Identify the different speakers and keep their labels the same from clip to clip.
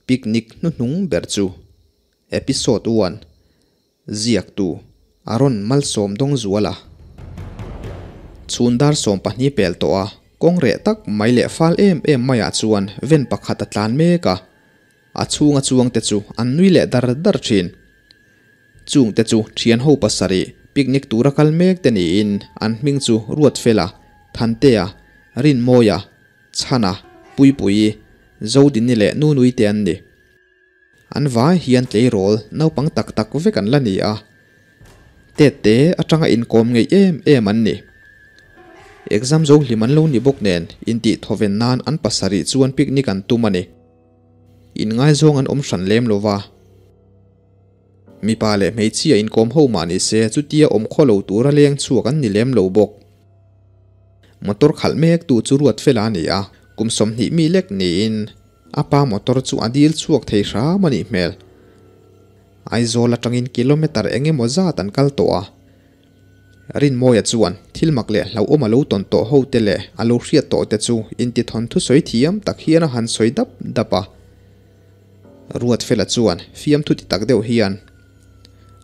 Speaker 1: Picnic hnuhnung ber chu Episode one Ziaktu Aaron Malsawm Dawngzuala Chhun dar 12 pel tawh a, kawng reh tak mai leh fal em em maiah chuan ven pakhat a tlan mek a, a chhunga chuangte chu an nui leh dar dar thin. Chungte chu thian ho pasarih picnic tura kal mek te niin an hming chu Ruatfela, Thantea, Rinmawia, Chhana, Puipuii, Zodini leh Nunui te an ni. An vai hian tleirawl naupang tak tak vek an la ni a, tette atanga inkawm ngeih em em an ni. Exam zo hlim an lo ni bawk nen intih thawven nan an pasarih chuan picnic an tum a ni. Inngaizawng an awm hran lem lo va. Mipa leh hmeichhia inkawm ho mah ni se chutia awm khaw lo tura leng chhuak an ni lem lo bawk. Motor khalh mek tu chu ruat fel a ni a, kum 20 mi lek niin a pa motor chu a dil chhuak thei hram a nih hmel. Aizawl atangin kilometre eng emaw zat an kal tawh a. Rinmawia chuan thil mak leh hlauhawm a lo tawn tawh ho te leh a lo hriat tawh te chu intithawn thusawi thiam tak hian a han sawi dap dap a. Ruatfela chuan fiamthu ti tak deuh hian,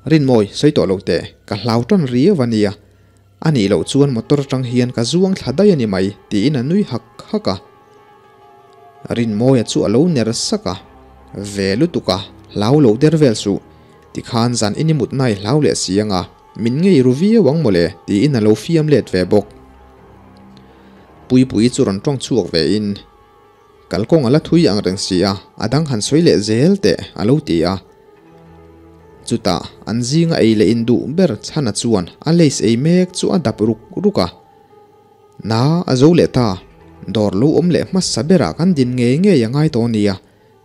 Speaker 1: Rinmawi, sawi tawh lo teh, ka hlau tan riau a nia. A nih loh chuan motor atang hian ka zuang thla daih a ni mai, tiin a nui hak hak a. Rinmawia chu a lo ner sak a, Ve lutuk a, hlau lo der vel suh. Tikhan zan in i mut nai hlau leh si anga, min ngei ru viau ang mawle, tiin a lo fiam let ve bawk. Puipuii chu rawn tawng chhuak ve in. Kalkawng a la thui ang reng si a, a dang han sawi leh zel teh, a lo ti a. Chutah, an zinga ei leh induh ber chhana chuan a lace ei mek chu a dap ruk ruk a. Na, a zo leh ta. Dawr lo awm leh hmasa berah kan din ngei ngei a ngai tawh nia,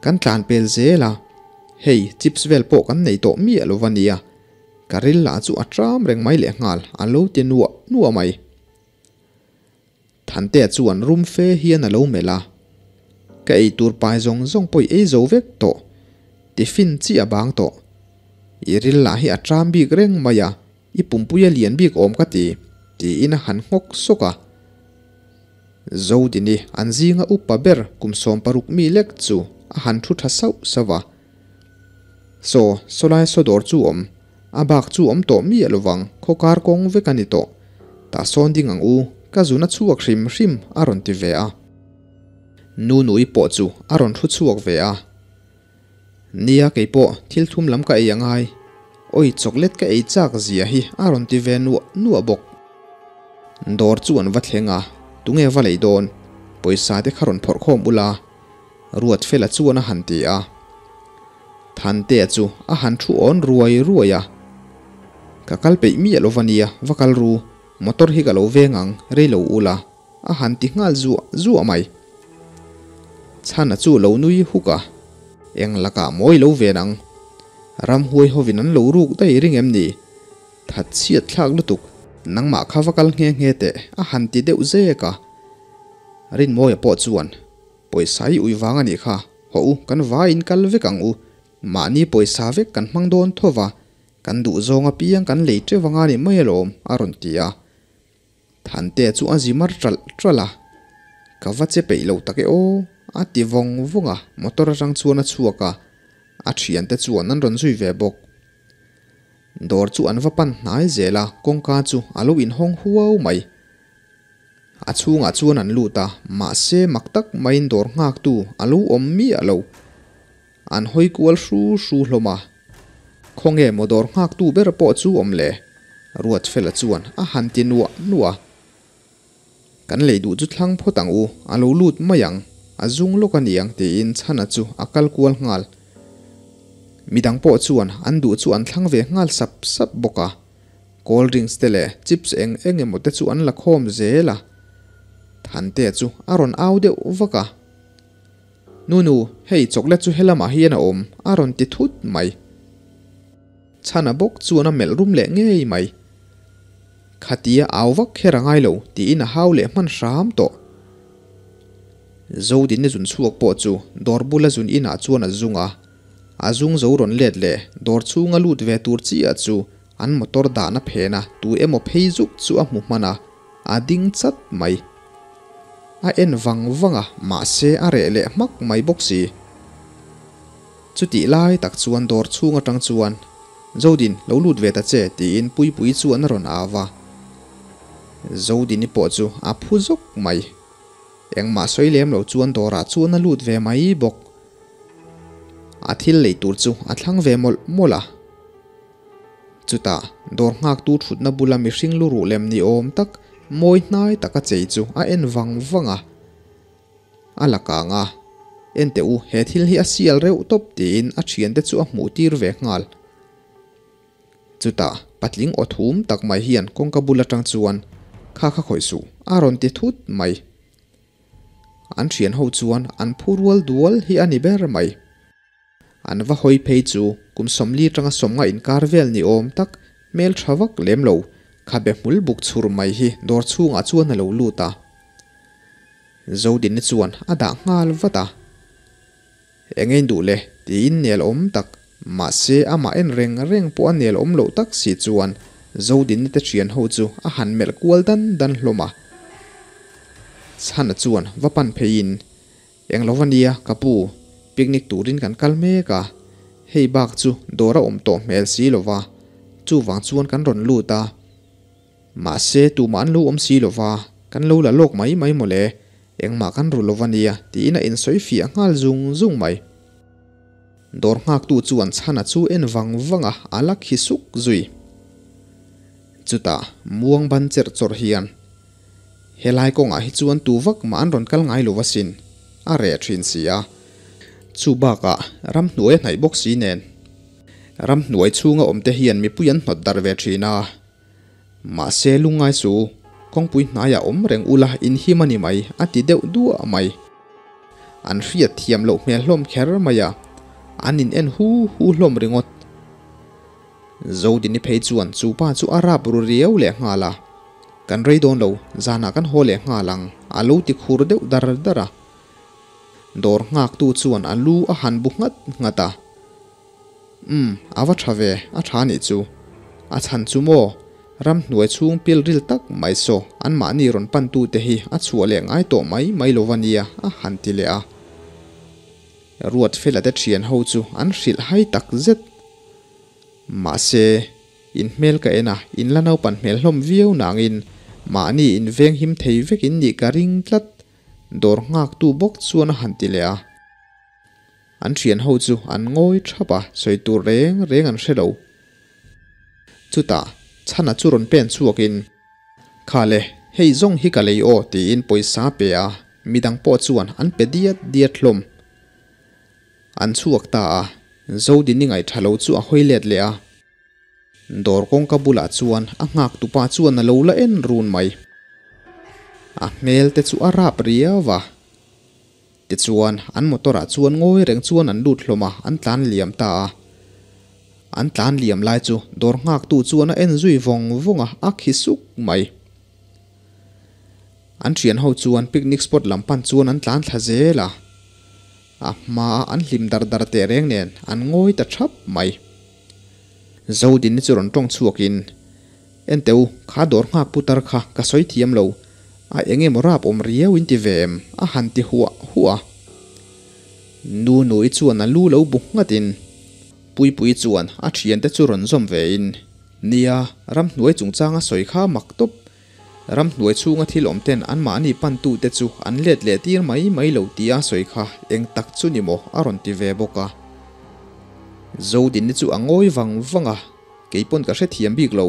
Speaker 1: kan tlan pel zel a. Hei, chips vel pawh kan nei tawh miah lo va nia. Ka ril lah chu a tram reng mai lehnghal, a lo ti nuah nuah mai. Thantea chuan rum fe hian a lo melh a, Ka ei tur pai zawng zawng pawh i ei zo vek tawh, tiffin chi a bang tawh. I ril lah hi a tram bik reng mai a, i pumpui a lian bik awm ka ti, tiin a han nghawk sawk a. Zodini an zinga upa ber kum 16 mi lek chu a han thu tha sauh sauh a. Saw, sawlai saw dawr chu awm, A bak chu awm tawh miah lovang, khawkar kawng vek a ni tawh. Tah sawn ding ang u, ka zun a chhuak hrim hrim a rawn ti ve a. Nunui pawh chu a rawn thu chhuak ve a. Nia keipawh thil thum lam ka ei a ngai. Oi chocolate ka ei chak zia hi a rawn ti ve nuah nuah bawk. Dawr chu an va thleng a, tunge va lei dawn? Pawisa te kha rawn phawrh khawm ula. Ruatfela chuan a han ti a. Thantea chu a han thu awn ruai ruai a. Ka kal peih miah lo va nia, va kal ru, motor hi ka lo veng ang, rei lo ula, a han ti nghal zuah zuah mai. Chhana chu lo nui huk a, Eng lakah mawi lo ven ang? Ramhuai hovin an lo ruk daih ring em ni? That chhiat thlak lutuk, nangmah kha va kal nghe nghe teh, a han ti deuh zek a. Rinmawia pawh chuan, Pawisa i ui vang a nih kha, hawh u, kan vaiin kal vek ang u. Mahni pawisa vek kan hmang dawn tho va, kan duh zawng apiang kan lei teuh anga ni mai alawm, a rawn ti a. Thantea chu a zi mar ṭalh ṭalh a, Ka va che peih lo tak e aw, a ti vawng vawng a, motor atang chuan a chhuak a, a thiante chuan an rawn zui ve bawk. Dawr chu an va pan hnai zel a, kawngka chu a lo inhawng huau mai. A chhungah chuan an lut a, mahse mak tak maiin dawr nghaktu a lo awm miah lo. An hawi kual hru hru hlawm a. Khawnge maw dawr nghaktu ber pawh chu awm le? Ruatfela chuan a han ti nuah nuah a. Kan lei duh chu thlang phawt ang u, a lo lut mai ang, a zung lawk a ni ang tiin Chhana chu a kal kual nghal. Midang pawh chuan an duh chu an thlang ve nghal sap sap bawk a. Cold drinks te leh chips eng eng emaw te chu an la khawm zel a. Thantea chu a rawn au deuh vak a. Nunu, hei chocolate chu helamah hian a awm, a rawn ti thut mai. Chhana bawk chuan a melh rum leh ngei mai. Khatia au vak kher a ngai lo tiin a hau leh hman hram tawh. Zodini zun chhuak pawh chu dawr bula zun inah chuan a zung a. A zung zo rawn let leh dawr chhunga lut ve tur chiah chu An motor dahna phena tu emaw phei zuk chu a hmu hman a, a ding chat mai. A en vang vang a, mahse a reh leh hmak mai bawk si. Chutih lai tak chuan dawr chhung atang chuan, Zodin, lo lut ve ta che, tiin Puipuii chuan a rawn au va. Zodini pawh chu a phu zawk mai. Engmah sawi lem lo chuan dawrah chuan a lut ve mai bawk. A thil lei tur chu a thlang ve mawlh mawlh a. Chutah dawr nghaktu thutna bula mihring lu ruh lem ni awm tak mawi hnai taka chei chu a en vang vang a. A la kang a, Enteh u, he thil hi a sial reuh tawp tiin a thiante chu a hmuh tir ve nghal. Chutah patling aw thum tak mai hian kawngka bul atang chuan, Kha kha khawih suh, a rawn ti thut mai. An thian ho chuan an phu rual dual hi a ni ber mai. An va hawi phei chu kum 40 atanga 50 inkar vel ni awm tak hmel tha vak lem lo, khabe hmul buk chhur mai hi dawr chhungah chuan a lo lut a. Zodini chuan a dah nghal vat a. Eng ein duh le? tiin nel awm tak, mahse amah en reng reng pawh a nel awm loh tak si chuan Zodini te thian ho chu a han melh kual dan dan hlawm a. Chhana chuan va pan pheiin, Eng lo va nia ka pu, picnic turin kan kal mek a, hei bak chu dawr a awm tawh hmel si lo va, chuvang chuan kan rawn lut a. Mahse tumah an lo awm si lo va, kan lo la lawk mai mai mawle, engmah kan ru lo va nia tiin a insawi fiah nghal zung zung mai. Dawr nghaktu chuan chhana chu en vang vang a, a la khi suk zui. Chutah muang ban cherh chawrh hian, Helai kawngah hi chuan tu vak mah an rawn kal ngai lo asin, a reh thin si a. Chu bakah ramhnuai a hnaih bawk si nen. Ramhnuai chhunga awmte hian mipui an hnawt darh ve thin a. Mahse lungngai su, kawngpui hnaiah awm reng ula inhim a ni mai, a ti deuh duah mai. An hriat thiam loh hmel hlawm kher mai a, an in en hu hu hlawm ringawt. Zodini phei chuan chu pa chu a rap ru riau leh nghal a, Kan rei dawn lo, zanah kan haw leh nghal ang, a lo ti khur deuh dar dar a. Dawr nghaktu chuan a lu a han bu nghat nghat a. Umm, a va tha ve, a tha nih chu. A chhan chu maw? Ramhnuai chhung pil ril tak mai saw anmahni rawn pantute hi a chhuah leh ngai tawh mai mai lo va nia, a han ti leh a. Ruatfela te thian ho chu an hrilh hai tak zet. Mahse, in hmel ka en a, in la naupan hmel hlawm viau nangin mahni in veng him thei vek in nih ka ring tlat, dawr nghaktu bawk chuan a han ti leh a. An thian ho chu an ngawi thap a, sawi tur reng reng an hre lo. Chutah, Chhana chu rawn pen chhuakin, Kha le, hei zawng hi ka lei aw tiin pawisa a pe a, midang pawh chuan an pe diat diat hlawm. An chhuak ta a, Zodini ngaihṭha lo chu a hawi let leh a. Dawr kawngka bulah chuan a nghak tupa chuan a lo la en run mai. A hmel te chu a rap riau a. Tichuan, an motor ah chuan ngawi reng chuan an lut hlawm a, an tlan liam ta a. An tlan liam lai chu dawr nghaktu chuan a en zui vawng vawng a, a khi suk mai. An thian ho chuan picnic spot lam pan chuan an tlan thla zel a. A hmaa an hlim dar dar teh reng nen an ngawi ta thap mai. Zodini chu rawn tawng chhuakin, Enteh u, kha dawr nghak putar kha ka sawi thiam lo, a eng emaw rap awm riau in ti ve em? a han ti huah huah a. Nu Nui chuan a lu lo bu nghatin, Puipuii chuan a thiante chu rawn zawm vein, Nia, ramhnuai chungchanga sawi kha mak tawp, Ramhnuai chhunga thil awm ten anmahni pantute chu an let leh tir mai mai lo tia sawi kha eng tak chu ni maw a rawn ti ve bawk a. Zodini chu a ngawi vang vang a, kei pawn ka hrethiam bik lo,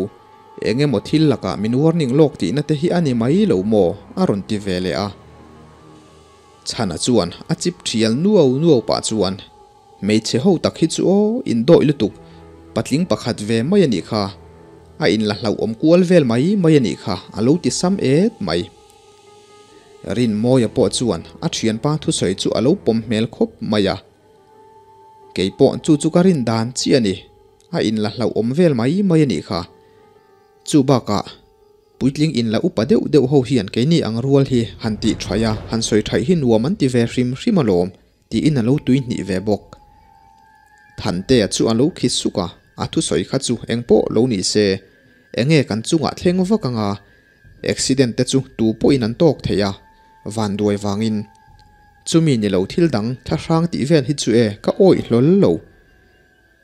Speaker 1: eng emaw thil lakah min warning lawk tihna te hi a ni mai lo maw a rawn ti ve leh a. Chhana chuan a chip thial nuau nuau pah chuan Hmeichhe ho tak hi chu aw, indawih lutuk, patling pakhat ve mai a nih kha. A inla hlauhawm kual vel mai mai a nih kha, a lo ti sam et mai. Rinmawia pawh chuan a thianpa thusawi chu a lo pawm hmel khawp mai a. Kei pawh chu chu ka rin dan chiah a ni, a inla hlauhawm vel mai mai a nih kha. Chu bakah. Puitling in la upa deuh deuh ho hian keini ang rual hi han tih thaih a, han sawi thaih hi nuam an ti ve hrim hrim alawm. Tiin a lo tui hnih ve bawk. Thantea chu a lo khi suk a, a thusawi kha chu eng pawh lo ni se, enge kan chungah thleng vak anga accident te chu tu pawhin an tawk thei a, vanduai vangin. Chumi ni lo thil dang thlahrang tih vel hi chu e ka awih hlawl lo.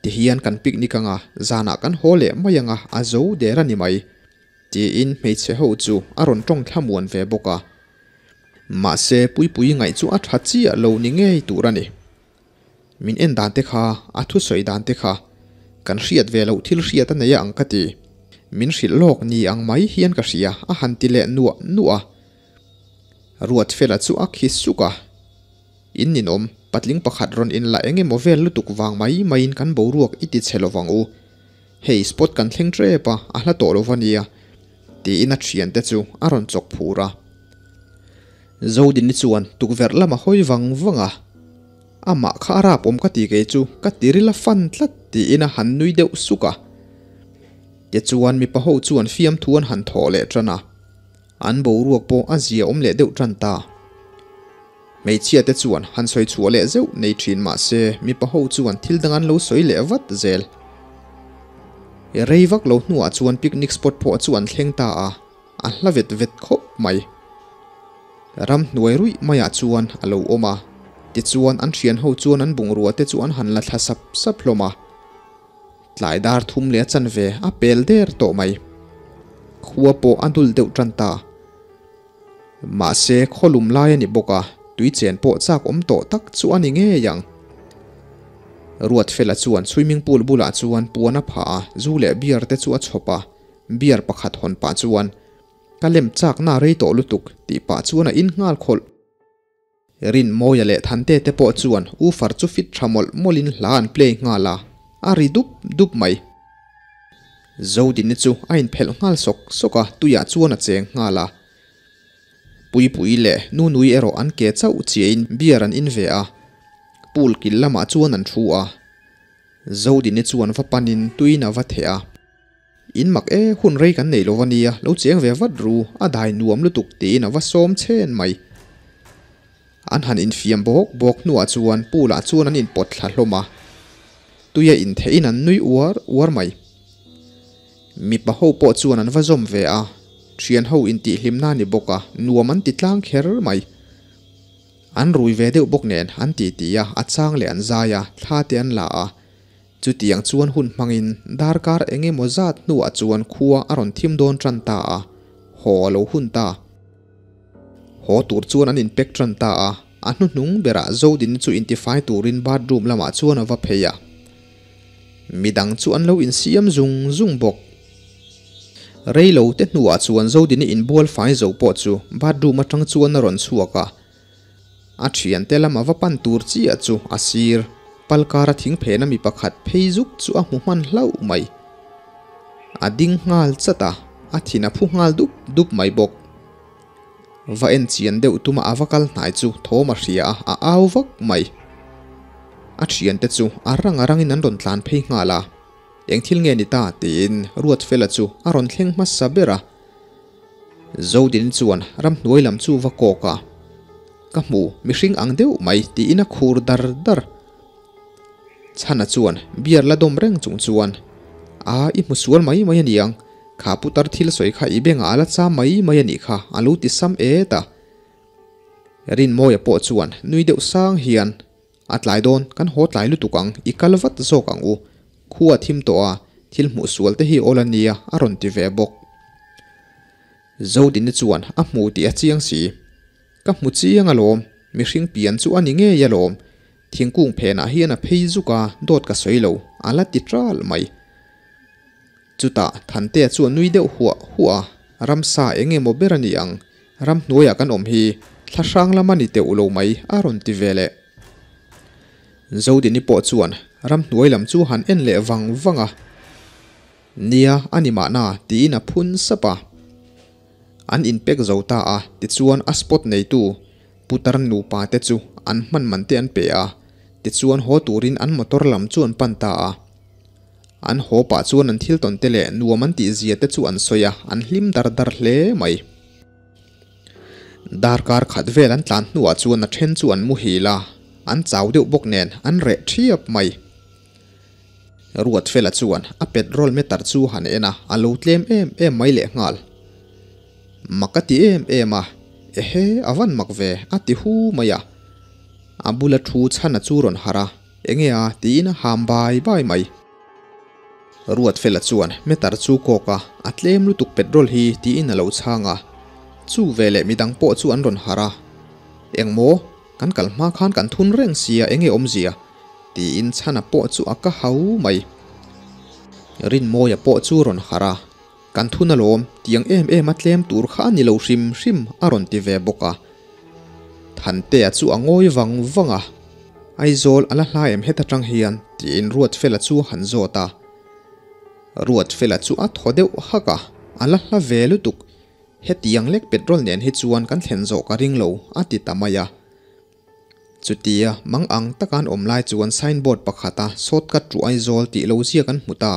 Speaker 1: Tihian kan picnic anga, zanah kan haw leh mai anga a zo der a ni mai. Tiin hmeichhe ho chu a rawn tawng thlamuan ve bawk a. Mahse Puipui ngaih chu a tha chiah lo ni ngei tur a ni. Min en dan te kha, a thusawi dan te kha, kan hriat ve loh thil hriat a nei a ang ka ti. Min hrilh lawk ni ang mai hian ka hria a han ti leh nuah nuah a. Ruatfela chu a khi suk a. In ninawm, patling pakhat rawn inla eng emaw vel lutuk vang mai maiin kan boruak i ti chhe lovang u. Hei spot kan thleng tep a, a hla tawh lo va nia, tiin a thiante chu a rawn chawk phur a. Zodini chuan tukverh lam a hawi vang vang a, Amah kha a rap awm ka ti kei chu, ka tiril a fan tlat, tiin a han nui deuh suk a. Tichuan mipa ho chuan fiamthu an han thawh leh tan a. An boruak pawh a zia awm leh deuh tan ta. Hmeichhia te chuan han sawi chhuah leh zeuh nei thin mah se mipa ho chuan thil dang an lo sawi leh vat zel. Rei vak lo hnuah chuan picnic spot pawh chu an thleng ta a, a hla vet vet khawp mai. Ramhnuai ruih maiah chuan a lo awm a, tichuan an thian ho chuan an bungrua te chu an han la thla sap sap hlawm a. Tlai dar thum leh a chanve a pel der tawh mai. Khua pawh a dul deuh tan ta. Mahse khaw lum lai a ni bawk a, tui chen pawh chak awm tawh tak chu a ni ngei ang. Ruatfela chuan swimming pool bulah chuan puan a phah a, zu leh beer te chu a chhawp a, beer pakhat hawn pah chuan, Ka lem chakna a rei tawh lutuk, tih pah chuan a in nghal khawlh. Rinmawia leh Thante te pawh chuan woofer chu fit tha mawlh mawlhin hla an play nghal a, a ri dup dup mai. Zodini chu a inphelh nghal sawk sawk a, tuiah chuan a cheng nghal a. Puipui leh Nunui erawh an ke chauh chiahin beer an in ve a, pool kil lamah chuan an thu a. Zodini chuan va panin tuiin a va theh a. In mak e, hun rei kan nei lo va nia, lo cheng ve vat ru, a dai nuam lutuk tiin a va sawm chhen mai. An han infiam bawk bawk hnuah chuan pool ah chuan an inpawt thla hlawm a, tuia intheihin an nui uar uar mai. Mipa ho pawh chuan an va zawm ve a, thian ho intihhlimna a ni bawk a, nuam an ti tlang kher mai. An rui ve deuh bawk nen an titi a, a chang leh an zai a, thla te an la a. Chutiang chuan hun hmangin darkar eng emaw zat hnuah chuan khua a rawn thim dawn tan ta a, haw a lo hun ta. Haw tur chuan an inpek tan ta a, a hnuhnung berah Zodin chu intifai turin bathroom lamah chuan a va phei a. Midang chu an lo insiam zung zung bawk. Rei lo te hnuah chuan Zodini inbual fai zo pawh chu bathroom atang chuan a rawn chhuak a. A thiante lama va pan tur chiah chu a sir palkara thing phena mi pakhat phei zuk chu a hmu hman hlauh mai. A ding nghal chat a, a thin a phu nghal dup dup mai bawk. Va en chian deuh tuma a va kal hnai chu thawm a hria a, a au vak mai. A thiante chu a rang a rangin an rawn tlan phei nghal a, Eng thil nge ni ta? tiin Ruatfela chu a rawn thleng hmasa ber a. Zodin chuan ramhnuai lam chu va kawk a, Ka hmu, mihring ang deuh mai tiin a khur dar dar. Chhana chuan beer la dawm reng chung chuan, A, i hmu sual mai mai a niang, kha putar thil sawi kha i bengah a la cham mai mai a nih kha, a lo ti sam et a. Rinmawia pawh chuan nui deuh sang hian, A tlai dawn, kan haw tlai lutuk ang, i kal vat zawk ang u. Khu a thim tawh a, thil hmuh sual te hi awl a nia, a rawn ti ve bawk. Zodini chuan a hmu tih a chiang si. Ka hmu chiang alawm, mihring pian chu a ni ngei alawm. Thingkung phenah hian a phei zuk a, dawt ka sawi lo, a la ti ṭal mai. Chutah Thantea chu a nui deuh huah huah a, ramsa eng emaw ber a ni ang, ramhnuaiah kan awm hi, thlahrang lam a ni teuh lo mai a rawn ti ve leh. Zodini pawh chuan ramhnuai lam chu han en leh vang vang a, Nia, a ni mahna tiin a phun sap a. An inpek zo ta a, tichuan a spot neitu putar nupa te chu an hman man te an pe a, tichuan haw turin an motor lam chu an pan ta a. An haw pah chuan an thil tawn te leh nuam an tih zia te chu an sawi a, an hlim dar dar hle mai. Darkar khat vel an tlan hnuah chuan a then chu an muhil a, an chau deuh bawk nen an reh thiap mai. Ruatfela chuan a petrol meter chu han en a, a lo tlem em em mai lehnghal. Mak a ti em em a, Ehe, a van mak ve, a ti hu mai a. A bula thu chhana chu rawn harh a, Enge a? tiin a ham bai bai mai. Ruatfela chuan meter chu kawk a, A tlem lutuk petrol hi tiin a lo chhang a. Chu veleh midang pawh chu an rawn harh a, Engmaw? Kan kal hma khan kan thun reng sia enge awmzia? tiin chhana pawh chu a ka hau mai. Rinmawia pawh chu rawn harh a, Kan thun alawm, tiang em em a tlem tur kha a ni lo hrim hrim a rawn ti ve bawk a. Thantea chu a ngawi vang vang a, Aizawl a la hla em heta tang hian tiin Ruatfela chu a han zawt a. Ruatfela chu a thaw deuh hak a, A la hla ve lutuk, hetiang lek petrol nen hi chuan kan thlen zawh ka ring lo a ti ta mai a. Chutia mang ang taka an awm lai chuan signboard pakhata shortcut to Aizawl tih lo ziak an hmu ta.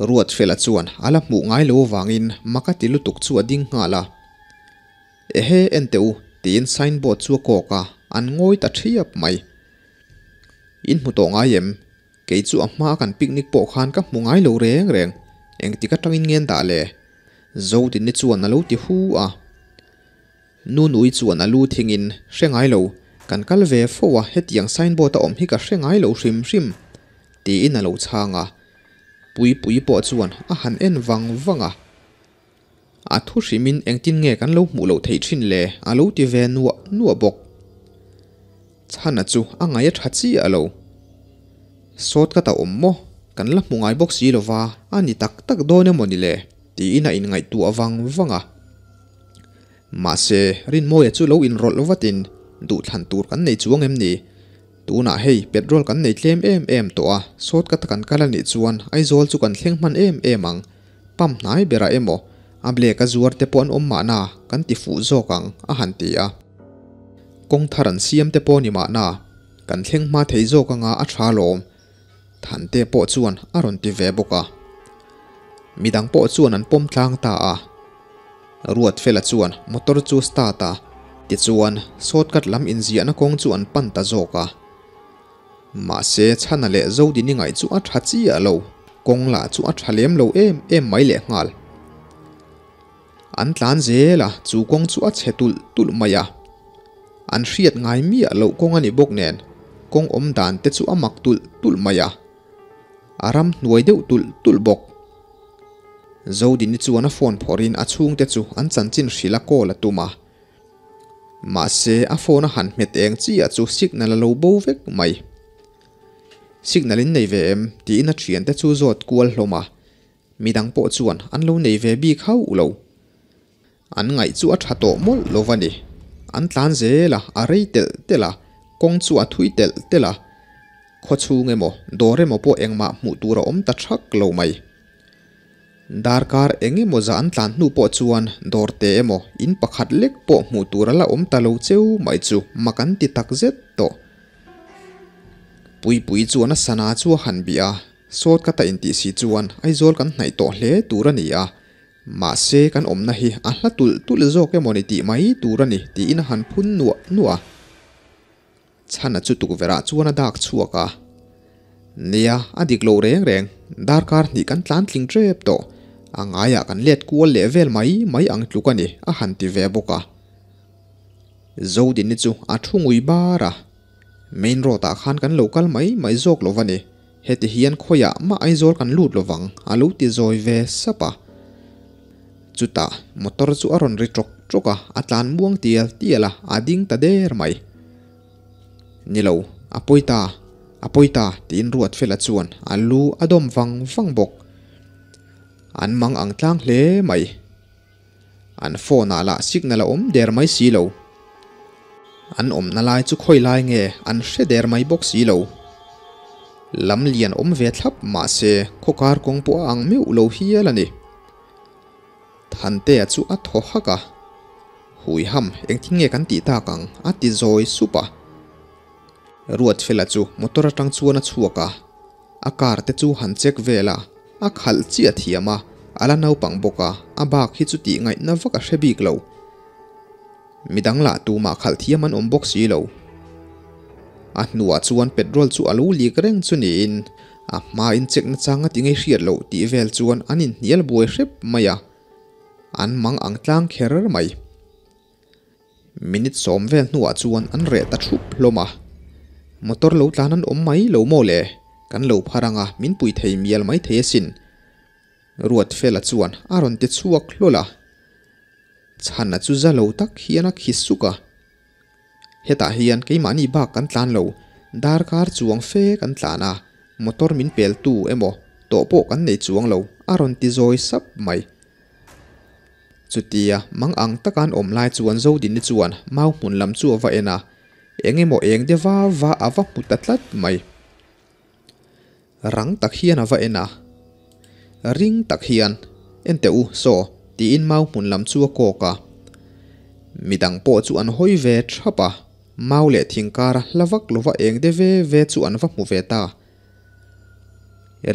Speaker 1: Ruatfela chuan a la hmuh ngai lo avangin mak a ti lutuk chu a ding nghal a. Ehe en teh u tiin signboard chu a kawk a, an ngawi ta thiap mai. In hmu tawh ngai em? Kei chu a hma kan picnic pawh khan ka hmu ngai lo reng reng. Engtik atangin ngen dah le? Zodini chuan a lo ti hu a. Nunui chuan a lu thingin, Hre ngai lo, kan kal ve fo a, hetiang signboard a awm hi ka hre ngai lo hrim hrim, tiin a lo chhang a. Puipuii pawh chuan a han en vang vang a. A thu hrimin engtin nge kan lo hmuh loh theih thin le, a lo ti ve nuah nuah bawk. Chhana chu a ngaih a tha chiah lo. Sawt ka ta awm maw? Kan la hmu ngai bawk si lo va, a ni tak tak dawn emaw ni le? tiin a inngaihtuah vang vang a. Mahse, Rinmawia chu lo inrawlh vatin duhthlan tur kan nei chuang em ni? Tunah hei petrol kan nei tlem em em tawh a, sawt ka ta kan kal a nih chuan Aizawl chu kan thleng hman em em ang. Pump hnai berah emaw, a blek a zuar te pawh an awm mahna kan ti fuh zawk ang, a han ti a. Kawng thar an siam te pawh ni mahna, kan thleng hma thei zawk anga a tha lawm. Thante pawh chuan a rawn ti ve bawk a. Midang pawh chuan an pawm tlang ta a. Ruatfela chuan motor chu start a, tichuan shortcut lam inziahna kawng chu an pan ta zawk a. Mahse Chhana leh Zodini ngaih chu a tha chiah lo, kawng lah chu a tha lem lo em em mai lehnghal. An tlan zel a, chu kawng chu a chhe tulh tulh mai a. An hriat ngai miah loh kawng a ni bawk nen, kawng awm dan te chu a mak tulh tulh mai a. A ram hnuai deuh tulh tulh bawk. Zodini chuan a phone phawrhin a chhungte chu an chanchin hrilh a call a tum a. Mahse, a phone a han hmet eng chiah chu signal a lo bo vek mai. Signal in nei ve em? tiin a thiante chu zawt kual hlawm a. Midang pawh chuan an lo nei ve bik hauh lo. An ngaih chu a tha tawh mawlh lo va ni. An tlan zel a, a rei telh telh a, kawng chu a thui telh telh a. Khaw chhung emaw, dawr emaw pawh engmah hmuh tur a awm ta thak lo mai. Darkar eng emaw zah an tlan hnu pawh chuan dawr te emaw, in pakhat lek pawh hmuh tur a la awm ta lo cheu mai chu mak an ti tak zet tawh. Puipui chuan a sana chu a han bih a, Sawt ka ta intih si chuan Aizawl kan hnaih tawh hle tur a ni a, mahse kan awmna hi a hla tulh tulh zawk emaw ni tih mai tur a ni tiin a han phun nuah nuah a. Chhana chu tukverhah chuan a dak chhuak a. Nia, a dik lo reng reng, darkar hnih kan tlan tling tep tawh, a ngaiah kan let kual leh vel mai mai ang tluk a ni a han ti ve bawk a. Zodini chu a thu ngui bar a. Main road ah khan kan lo kal mai mai zawk lo va ni. Heti hian khawiah mah Aizawl kan lut lo vang, a lo ti zawi ve sap a. Chutah motor chu a rawn ri ṭawk ṭawk a, a tlan muang tial tial a, a ding ta der mai. Ni lo, a pawi ta, a pawi ta, tiin Ruatfela chuan a lu a dawm vang vang bawk. An mang ang tlang hle mai. An phone ah lah signal a awm der mai si lo. An awmna lai chu khawi lai nge an hre der mai bawk si lo. Lam lian awm ve thlap mahse khawkar kawng pawh a ang meuh lo hial a ni. Thantea chu a thaw hak a, Huiham engtin nge kan tih tak ang a ti zawi sup a. Ruatfela chu motor atang chuan a chhuak a. A car te chu han check vel a, a khalh chiah thiam a, a la naupang bawk a, a bak hi chu tih ngaihna vak a hre bik lo. Midang lah tumah khalh thiam an awm bawk si lo. A hnuah chuan petrol chu a lo lik reng chu niin a hmain check na chang a ti ngei hriat loh tih vel chuan an inhnial buai hrep mai a, an mang ang tlang kher mai. Minute sawm vel hnuah chuan an reh ta thup hlawm a. Motor lo tlan an awm mai lo maw le? Kan lo phar anga min pui thei mial mai thei asin. Ruatfela chuan a rawn ti chhuak hlawl a. Chhana chu za lo tak hian a khi suk a. Hetah hian keimahni bak kan tlan lo, darkar chuang fe kan tlan a, motor min pel tu emaw tawh pawh kan nei chuang lo, a rawn ti zawi sap mai. Chutia mang ang taka an awm lai chuan Zodini chuan mau hmun lam chu a va en a, eng emaw eng de va va a va hmu ta tlat mai. Rang tak hian a va en a, ring tak hian, En teh u, saw, tiin mau hmun lam chu a kawk a. Midang pawh chu an hawi ve thap a, mau leh thing kara hla vak lova eng de ve ve chu an va hmu ve ta.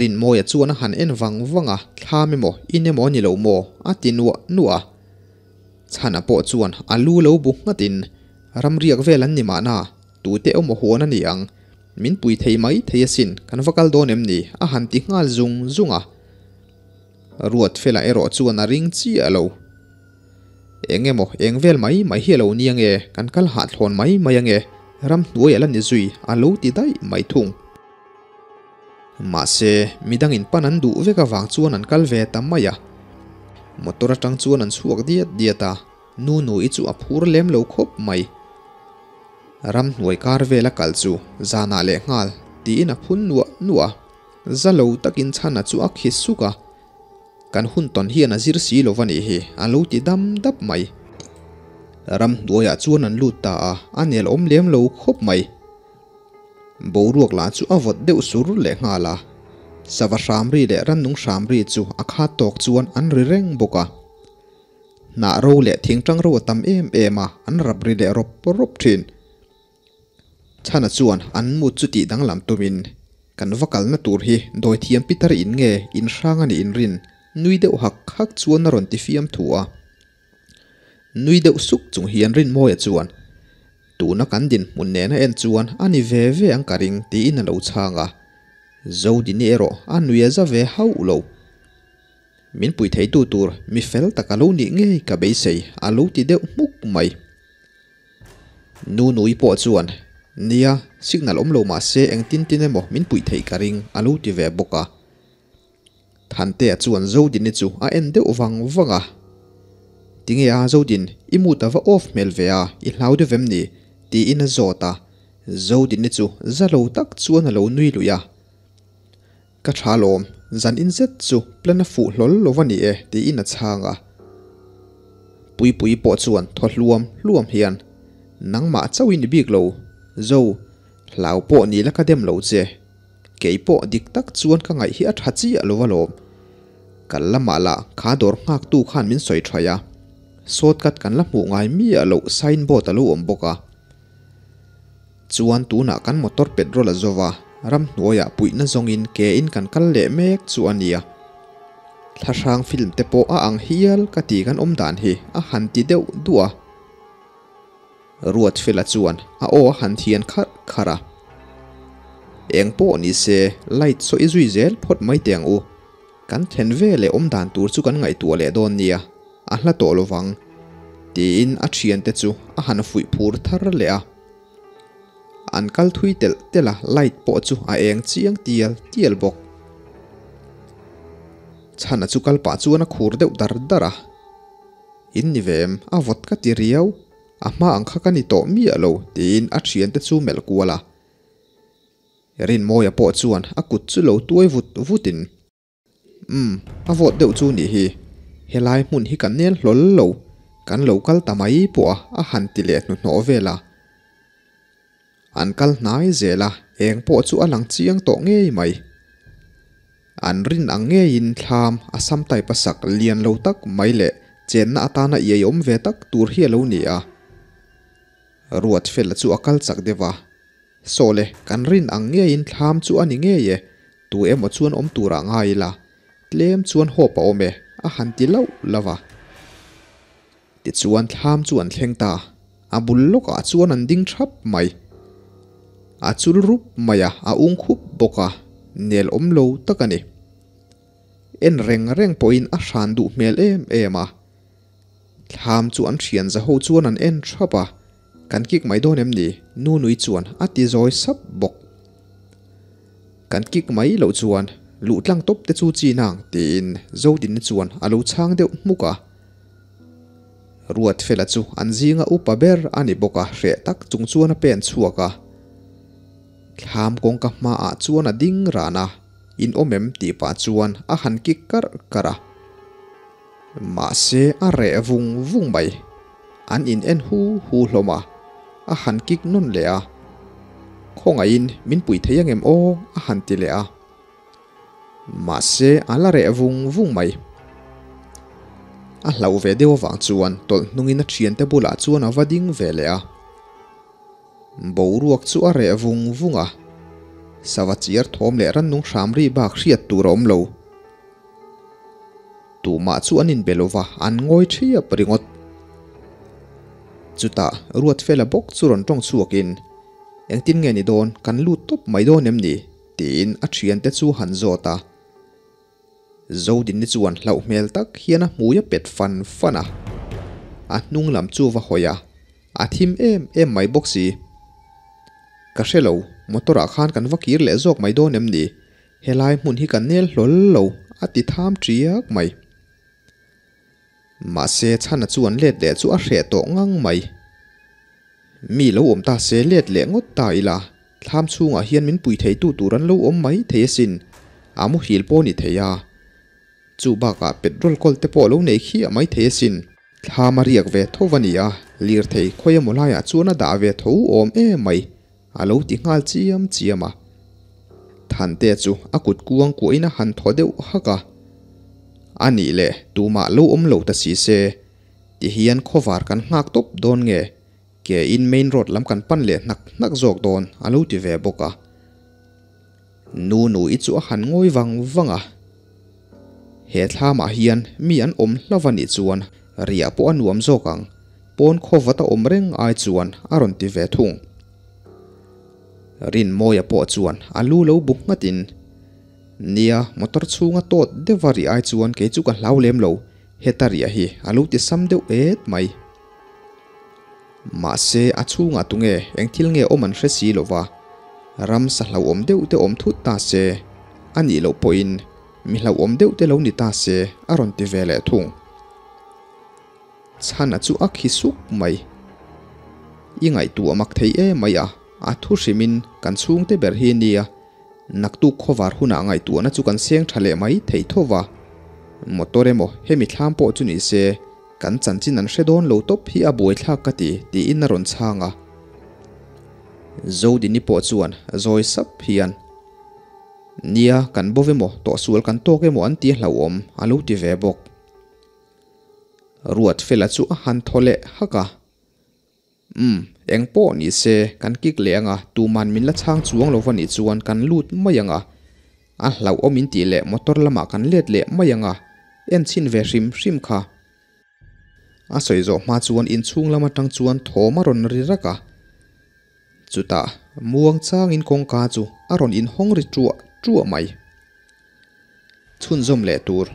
Speaker 1: Rinmawia chuan a han en vang vang a, Thlam emaw, in emaw a ni lo maw? a ti nuah nuah a. Chhana pawh chuan a lu lo bu nghatin, Ramriak vel an ni mahna, Tute awm huan a ni ang? Min pui thei mai thei asin, kan va kal dawn em ni? a han ti nghal zung zung a. Ruatfela erawh chuan a ring chiah lo. Eng emaw, eng vel mai mai hi a lo ni ange, kan kal hahthlawn mai mai ange, ramhnuai a la ni zui, a lo ti daih mai thung. Mahse, midangin pan an duh vek avang chuan an kal ve ta mai a. Motor atang chuan an chhuak diat diat a. Nunu-i chu a phur lem lo khawp mai. Ramhnuai kar vela kal chu zanah leh nghal tiin a phun nuah nuah a, za lo takin chhana chu a khi suk a, Kan hun tawn hian a zir si lo va nih hi, a lo ti dam dap mai. Ramhnuaiah chuan an lut ta a, a nel awm lem lo khawp mai. Boruak lah chu a vawt deuh sur leh nghal a, sava hramri leh rannung hramri chu a khat tawk chuan an ri reng bawk a. Hnah ro leh thingtang ro a tam em em a, an rap ri leh rawp rawp thin. Chhana chuan an mut chu tih danglam tumin, Kan va kalna tur hi dawithiam Peter in nge in hrang a nih inrin nui deuh hak hak chuan a rawn ti fiam thu a. Nui deuh suk chung hian Rinmawia chuan, Tuna kan dinhmun nena en chuan a ni ve ve ang ka ring tiin a lo chhang a. Zodini erawh a nui a za ve hauh lo. Min pui theitu tur mi fel tak a lo nih ngei ka beisei a lo ti deuh hmuk mai. Nunui pawh chuan, Nia, signal awm lo mah se engtin tin emaw min puih theih ka ring a lo ti ve bawk a. Thantea chuan Zodini chu a en deuh vang vang a. Tinge a Zodin, i mood a va off hmel ve a, i hlau deuh em ni? tiin a zawt a. Zodini chu za lo tak chuan a lo nui lui a. Ka tha lawm, zan in zet chu plan a fuh hlawl lo va ni e tiin a chhang a. Puipui pawh chuan thaw hluam hluam hian, Nangmah chauh i ni bik lo, Zo, hlau pawh ni la ka dem lo che. Kei pawh dik tak chuan ka ngaih hi a tha chiah lo alawm. Kal lamah lah kha dawr nghaktu khan min sawi thaih a, shortcut kan la hmuh ngai miah loh signboard a lo awm bawk a. Chuan tunah kan motor petrol a zo va, ramhnuaiah puihna zawngin ke in kan kal leh mek chu a nia. Thlahrang film te pawh a ang hial ka ti kan awm dan hi a han ti deuh duah a. Ruatfela chuan a aw a han thian kharh kharh a. Eng pawh ni se light saw i zui zel phawt mai teh ang u. Kan then ve leh awm dan tur chu kan ngaihtuah leh dawn nia, a hla tawh lovang. Tiin a thiante chu a han fuih phur thar leh a. An kal thui telh telh a, light pawh chu a eng chiang tial tial bawk. Chhana chu kal pah chuan a khur deuh dar dar a. In ni ve em, a vawt ka ti riau, a hma ang kha ka ni tawh miah lo, tiin a thiante chu melh kual a. Rinmawia pawh chuan a kut chu lo tuai vut vutin. Umm, a vawt deuh chu nih hi. Helai hmun hi kan nel hlawl lo, kan lo kal ta mai pawh a, a han ti leh hnuhnawh vel a. An kal hnai zel a, eng pawh chu a lang chiang tawh ngei mai. An rin ang ngeiin thlam a sam type a sak lian lo tak mai leh chenna atana iai awm ve tak tur hi a lo ni a. Ruatfela chu a kal chak deuh a. Sawle, kan rin ang ngeiin thlam chu a ni ngei e, tu emaw chuan awm turah ngai ila, tlem chuan hawp a awm e, a han ti lauh lauh a. Tichuan thlam chu an thleng ta, a bul lawkah chuan an ding thap mai. A chul rup mai a, a ung khup bawk a, nel awm lo tak a ni. En reng reng pawhin a hran duh hmel em em a. Thlam chu an thian zaho chuan an en thap a. Kan kik mai dawn em ni? Nunui chuan a ti zawi sap bawk. Kan kik mai loh chuan luh tlang tawp te chu chi nang tiin Zodina chuan a lo chhang deuh hmuk a. Ruatfela chu an zinga upa ber a ni bawk a, hreh tak chung chuan a pen chhuak a. Thlam kawngka hmaah chuan a ding ran a, in awm em tih pah chuan a han kik karh karh a. Mahse a reh vung vung mai. An in en hu hu hlawm a, a han kik nawn leh a. Khawngaihin min pui thei angem aw a han ti leh a. Mahse a la reh vung vung mai. A hlauh ve deuh avang chuan tawlh hnungin a thiante bulah chuan a va ding ve leh a. Boruak chu a reh vung vung a, sava chiar thawm leh rannung hram ri bak hriat tur a awm lo. Tumah chu an inbe lo va, an ngawi thiap ringawt. Chutah Ruatfela bawk chu rawn tawng chhuakin, Engtin nge ni dawn, kan lut tawp mai dawn em ni? tiin a thiante chu han zawt a. Zodinni chuan hlauh hmel tak hian a hmui a pet fan fan a, a hnung lam chu va hawi a, a thim em em mai bawk si. Ka hre lo, motor ah khan kan va kir leh zawk mai dawn em ni? Helai hmun hi kan nel hlawl lo, a ti tham tiak mai. Mahse chhana chuan let leh chu a hreh tawh ngang mai. Mi lo awm ta se let leh ngawt ta ila, thlam chhungah hian min pui theitu tur an lo awm mai thei asin, a muhil pawh ni thei a. Chu bakah petrol kawl te pawh lo nei khiah mai thei asin. Thlam a riak ve tho va ni a, lirthei khawi emaw laiah chuan a dah ve tho awm em mai, a lo ti nghal chiam chiam a. Thante chu a kut kuang kuahin a han thaw deuh hak a. A nih leh tumah lo awm lo ta si se, ti hian khawvar kan nghak tawp dawn nge, ke in main road lam kan pan leh hnak hnak zawk dawn, a lo ti ve bawk a. Nu Nui chu a han ngawi vang vang a. He thlamah hian mi an awm hlauh a nih chuan riah pawh a nuam zawk ang, pawn khawvat a awm reng ai chuan a rawn ti ve thung. Rinmawia pawh chuan a lu lo bu nghatin, Nia, motor chhunga tawt deuha riah ai chuan kei chu ka hlau lem lo, heta riah hi a lo ti sam deuh et mai. Mahse, a chhungah tunge eng thil nge awm an hre si lo va, ramsa hlauhawm deuh te awm thut ta se, a nih loh pawhin mi hlauhawm deuh te lo ni ta se a rawn ti ve leh thung. Chhana chu a khi suk mai. I ngaihtuah mak thei em mai a, a thu hrimin kan chhungte ber hi nia, naktuk khawvar hunah ngaihtuahna chu kan seng tha leh mai thei tho va, motor emaw hemi thlam pawh chu ni se, Kan chanchin an hre dawn lo tawp hi a buaithlak ka ti, tiin a rawn chhang a. Zodini pawh chuan zawi sap hian, Nia, kan bo emaw, tawhsual kan tawk emaw an ti a hlauhawm, a lo ti ve bawk. Ruatfela chu a han thaw leh hak a. Umm, eng pawh ni se, kan kik leh anga, tuman min la chhang chuang lo va nih chuan kan lut mai anga. A hlauhawm in tih leh motor lamah kan let leh mai anga, en chhin ve hrim hrim kha. A sawi zawh hma chuan inchhung lam atang chuan thawm a rawn ri rak a. Chutah muang changin kawngka chu a rawn inhawng ri ṭuah ṭuah mai. Chhunzawm leh tur.